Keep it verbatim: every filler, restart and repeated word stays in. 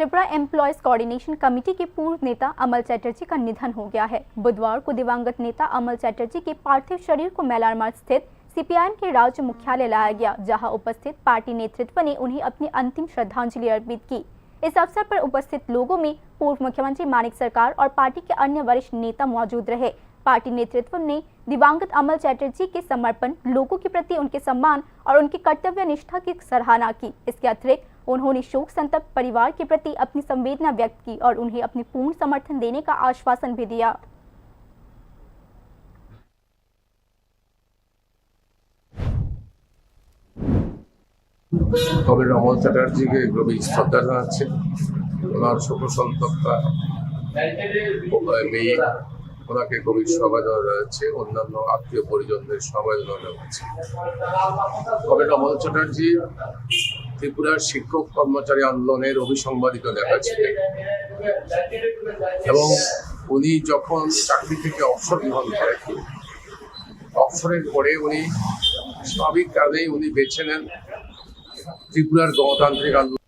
Tripura employees coordination committee के पूर्व नेता अमल चटर्जी का निधन हो गया है। बुधवार को दिवंगत नेता अमल चटर्जी के पार्थिव शरीर को मेलारमार स्थित सीपीआईएम के राज्य मुख्यालय लाया गया, जहां उपस्थित पार्टी नेतृत्व ने उन्हें अपनी अंतिम श्रद्धांजलि अर्पित की। इस अवसर पर उपस्थित लोगों में पूर्व मुख्यमंत्री मानिक सरकार और पार्टी के अन्य वरिष्ठ नेता मौजूद रहे। पार्टी नेतृत्व ने दिवंगत अमल चटर्जी के समर्पण, लोगों के प्रति उनके सम्मान और उनकी कर्तव्य निष्ठा की सराहना की। इसके अतिरिक्त उन्होंने शोक संतप्त परिवार के प्रति अपनी संवेदना व्यक्त की और उन्हें अपनी पूर्ण समर्थन देने का आश्वासन भी दिया। কমরেড অমল চ্যাটার্জিকে গভীর শ্রদ্ধা জানাচ্ছি। ওনার শোকসন্তপ্তা মেয়ে, ওনাকে গভীর সমবেদনা জানাচ্ছি, অন্যান্য আত্মীয় পরিজনদের সমবেদনা জানাচ্ছি। কমরেড অমল চ্যাটার্জি ত্রিপুরার শিক্ষক কর্মচারী আন্দোলনের অভিসংবাদিত নেতা ছিলেন এবং উনি যখন চাকরি থেকে অবসর গ্রহণ করেন, অবসরের পরে উনি স্বাভাবিক কারণেই উনি বেছে নেন ত্রিপুরার গণতান্ত্রিক আন্দোলন।